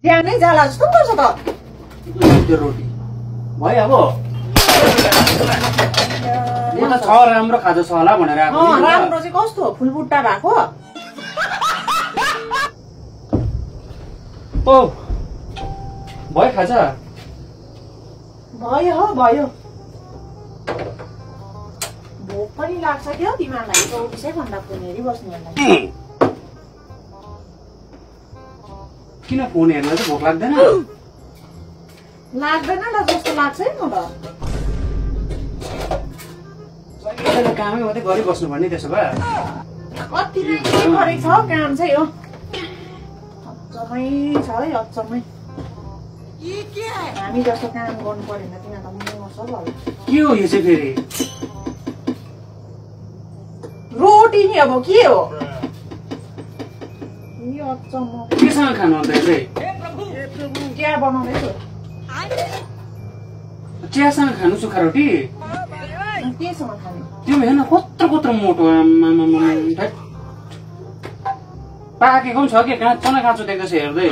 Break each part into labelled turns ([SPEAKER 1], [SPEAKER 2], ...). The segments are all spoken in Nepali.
[SPEAKER 1] ज्यानै जाला जस्तो गर्छ त
[SPEAKER 2] त्यो रोटी भयो अब म त छ राम्रो खाजा छ होला भनेर आएको नि
[SPEAKER 1] राम्रो चाहिँ कस्तो फुलबुट्टा भएको
[SPEAKER 2] ओ भयो खाजा
[SPEAKER 1] भयो हो भयो भोक पनि लाग्छ क्या तिमीहरूलाई 24 घण्टा फोन हेरिबस्नेहरूलाई
[SPEAKER 2] किन फोन हेर्न चाहिँ भोक लाग्दैन
[SPEAKER 1] लाग्दैन ल जस्तो लाग्छ है म
[SPEAKER 2] त कामै मात्रै गरिबस्नु पर्ने त्यसो भए
[SPEAKER 1] कति नै गरेको छ काम चाहिँ हो अचम्मै छ है अचम्मै हामी जस्तो काम गर्नु परेन तिमीलाई त मर्छ होला
[SPEAKER 2] के हो यो चाहिँ फेरि
[SPEAKER 1] रोटी नि अब के हो अचम्म
[SPEAKER 2] केसँग खानु अन्त चाहिँ
[SPEAKER 1] चिया बनाउँदैछु
[SPEAKER 2] चियासँग खानु सुक्खा रोटी
[SPEAKER 1] केसँग खाने
[SPEAKER 2] त्यो हेर्न कत्रो मोटो पाकेको पनि छ कि काँचो न काँचो देख्दैछ हेर्दै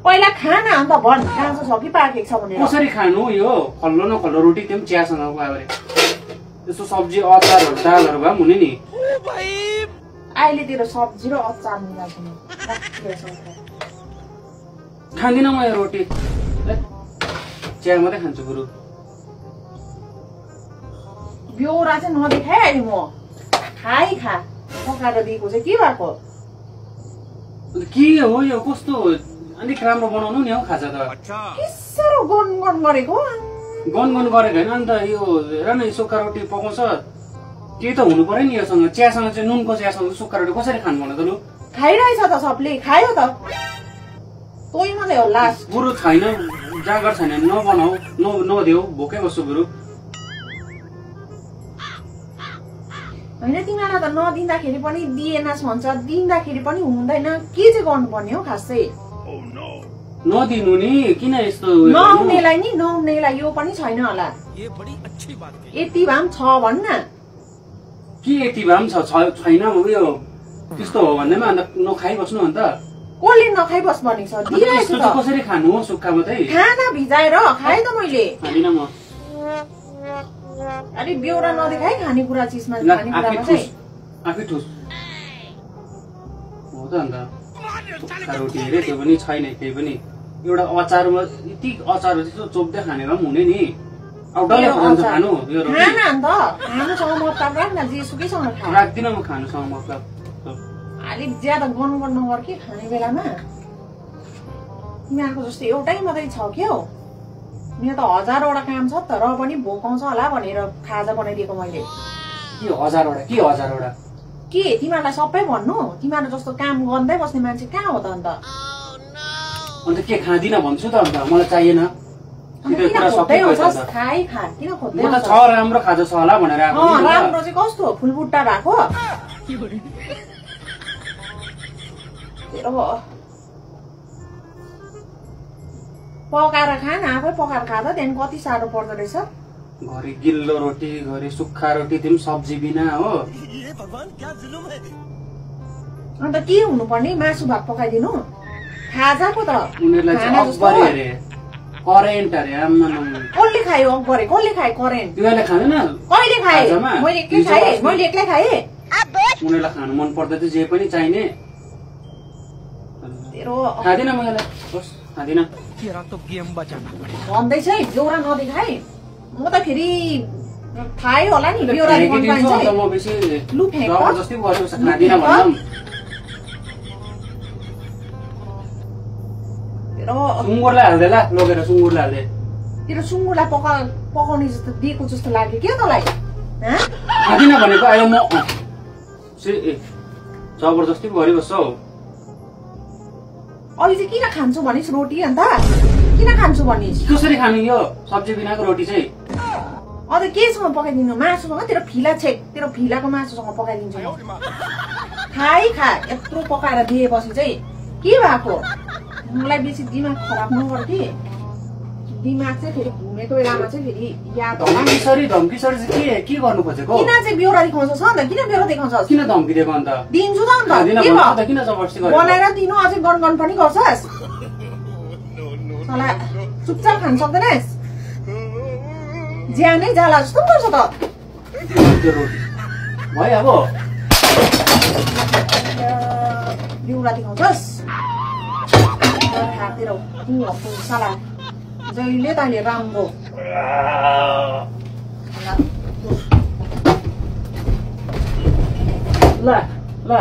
[SPEAKER 1] पहिला खाना अन्त भन काँचो छ कि पाकेको छ भनेर
[SPEAKER 2] कसरी खानु यो खल्लो न खल्लो रोटी त्यो पनि चियासँग गयो त्यस्तो सब्जी अचारहरू दालहरू भए पनि हुने नि
[SPEAKER 1] अहिले तेरो सब्जी र अचार मिलाउँछु
[SPEAKER 2] खाँदिनँ म यो रोटी चिया मात्रै खान्छु गुरु
[SPEAKER 1] बेहोरा चाहिँ नदेखाए अहिले म खाइ खा पकाएर दिएको चाहिँ के भएको
[SPEAKER 2] के हो यो कस्तो अलिक राम्रो बनाउनु नि हौ खाजा त
[SPEAKER 1] के साह्रो गन गरेको
[SPEAKER 2] गन गरेको होइन अन्त यो हेर न सुक्खा रोटी पकाउँछ त्यही त हुनु पर्यो नि योसँग चियासँग चाहिँ नुनको चियासँग सुक्खा रोटी कसरी खानु भन त लु
[SPEAKER 1] खाइरहेछ त सबले खायो त तोइ मात्रै हो लास्ट
[SPEAKER 2] गुरु छैन जागर छैन नबनाऊ नदेऊ भोकै बस्छु गुरु
[SPEAKER 1] होइन तिमीलाई त नदिँदाखेरि पनि दिएनस् भन्छ दिँदाखेरि पनि हुँदैन के चाहिँ गर्नुपर्ने हो खास चाहिँ
[SPEAKER 2] नदिनु नि किन यस्तो
[SPEAKER 1] नहुनेलाई नि नहुनेलाई यो पनि छैन होला यति भए पनि छ भन्न
[SPEAKER 2] के यति भए पनि छैन उयो त्यस्तो हो भन्दैमा अन्त नखाइबस्नु अन्त
[SPEAKER 1] कसले नखाइबस् भनेको छ दिइरहेको छ
[SPEAKER 2] कसरी खानु हो सुक्खा मात्रै
[SPEAKER 1] खाना भिजाएर खाएँ त मैले
[SPEAKER 2] खादिनँ म
[SPEAKER 1] अरे बेहोरा नदेखाइ खानेकुरा चिजमा खानेकुरामा चाहिँ
[SPEAKER 2] आफै ठुस हो त अन्त सुक्खा रोटी हेरे त्यो पनि छैन केही पनि एउटा अचारमा यति अचार त्यस्तो चोप्दै खाने भए पनि हुने नि अब डल्लै खान्छ खानु यो रोटी
[SPEAKER 1] खाना अन्त खानुसँग मतलब राख्न जेसुकैसँग खा
[SPEAKER 2] राख्दिनँ म खानुसँग मतलब
[SPEAKER 1] अलिक ज्यादा गनगन नगर कि खाने बेलामा तिमीहरूको जस्तो एउटै मात्रै छ के हो मेरो त हजारवटा काम छ त र पनि भोक आउँछ होला भनेर खाजा बनाइदिएको मैले
[SPEAKER 2] के हजारवटा
[SPEAKER 1] के तिमीहरूलाई सबै भन्नु तिमीहरू जस्तो काम गर्दै बस्ने मान्छे कहाँ हो त
[SPEAKER 2] अन्त के खाँदिनँ भन्छु त अन्त मलाई चाहिएन
[SPEAKER 1] खाइ खा किन खोज्दै
[SPEAKER 2] म त छ राम्रो खाजा छ होला भनेर आएको
[SPEAKER 1] राम्रो चाहिँ कस्तो फुलबुट्टा भएको पकाएर खा न आफै पकाएर खाँदा त्यहाँदेखि कति साह्रो पर्दो रहेछ
[SPEAKER 2] घरि गिल्लो रोटी घरि सुक्खा रोटी त्यो सब्जी बिना हो
[SPEAKER 1] अन्त के हुनुपर्ने मासु भात पकाइदिनु खाजा पो त
[SPEAKER 2] उनीहरूलाई करेन्ट अरे
[SPEAKER 1] कसले खायो अगरे कसले खाए करेन्ट
[SPEAKER 2] तिमीहरूले खाँदैन
[SPEAKER 1] कहिले खाए मैले एक्लै खाएँ
[SPEAKER 2] उनीहरूलाई खानु मन पर्दा चाहिँ जे पनि चाहिने खाँदिनँ मैले खाँदिनँ
[SPEAKER 1] भन्दैछ है बेहोरा नदेखाए म त फेरि थाहै होला नि बेहोरा
[SPEAKER 2] जबरजस्ती गरेको खाँदिनँ भन्दा सुँगुरलाई हाल्दै ला लगेर सुँगुरलाई हाल्दै
[SPEAKER 1] तेरो सुँगुरलाई पकाउने जस्तो दिएको जस्तो लाग्यो क्या तँलाई
[SPEAKER 2] खाँदिनँ भनेको अहिले म जबरजस्ती गरिबस्छ हौ
[SPEAKER 1] अहिले चाहिँ किन खान्छु भनिस् रोटी अन्त किन खान्छु भनिस्
[SPEAKER 2] कसरी खानु यो सब्जी बिनाको रोटी चाहिँ
[SPEAKER 1] अन्त केसँग पकाइदिनु मासुसँग तेरो फिलाको मासुसँग पकाइदिन्छु खाइ खा यत्रो पकाएर दिएपछि चाहिँ के भएको मलाई बेसी दिमाग खराब नगर कि दिमाग चाहिँ फेरि घुमेको बेलामा चाहिँ फेरि याद
[SPEAKER 2] धम्की सरी के गर्नु खोजेको
[SPEAKER 1] किन चाहिँ बेहोरा देखाउँछस् अन्त किन बेहोरा देखाउँछस्
[SPEAKER 2] किन धम्की दिएको अन्त
[SPEAKER 1] दिन्छु त अन्त
[SPEAKER 2] किन जबरजस्ती
[SPEAKER 1] बनाएर दिनु अझै गन पनि गर्छस् तँलाई चुपचाप खान सक्दैनस् ज्यानै जाला जस्तो गर्छ त
[SPEAKER 2] त्यो रोटी भयो अब
[SPEAKER 1] बिउला देखाउँछस् खातिर साला जहिले तैँले राम्रो
[SPEAKER 2] ल ल